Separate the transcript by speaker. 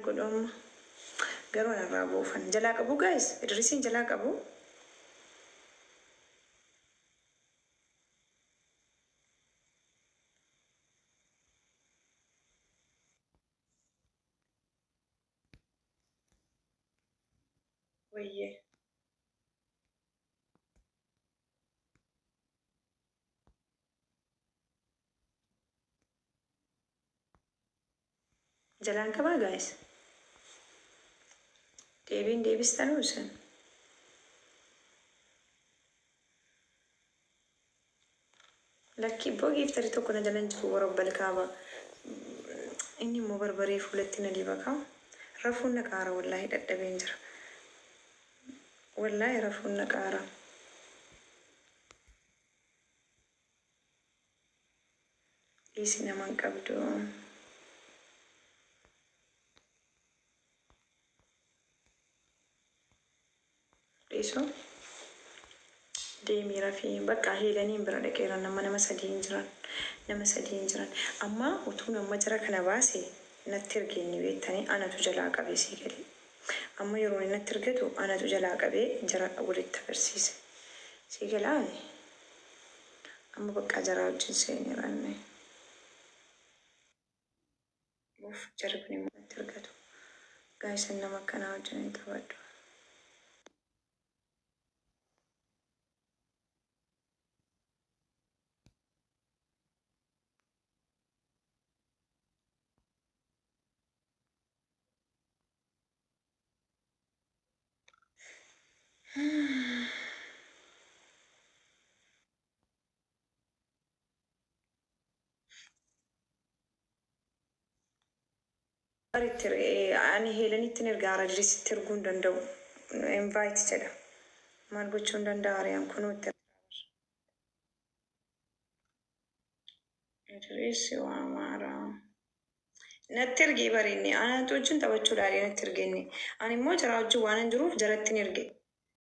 Speaker 1: Godhu amma? Garuu narraa buufan. Jalaa qabu guys? Idrisiin jalaa qabu? Wayyee. Jalaan qabaa guys? Deebiin deebistanuu isin? Lakki ibboo giiftari tokko na jala hin jiru warabbal kaaba. Inni immoo barbaree fuulatti na diba kaa. Rafuun na qaara wallaahi dadhabeen jira. Wallaahi rafuun na qaara. Dhiisi nama hin qabdu. Dhiisu deemii rafii bakka heelaniin bira dhaqeera nama nama sadiin jiran nama sadiin jiran amma utuun amma jara kana baase natti erge inni beektanii anatu jalaa qabee sii galee amma yeroo inni natti ergatu anatu jalaa qabee jara walitti agarsiise sii galaa amma bakka jaraa wajjin seeneera inni. Uff jarri kun immoo natti ergatu. Guys an nama akkanaa wajjin hin taphadhu. Itti ani Heelanittin erga haara Idrisitti erguu hin danda'u. Invite jedha. Maal gochuu hin danda'a ariyaan kunoo itti Idris waamaara. Natti ergee bari inni. Anatu wajjin taphachuu laalee natti erge inni. Ani immoo jaraa wajjin waanan jiruuf jarattin erge.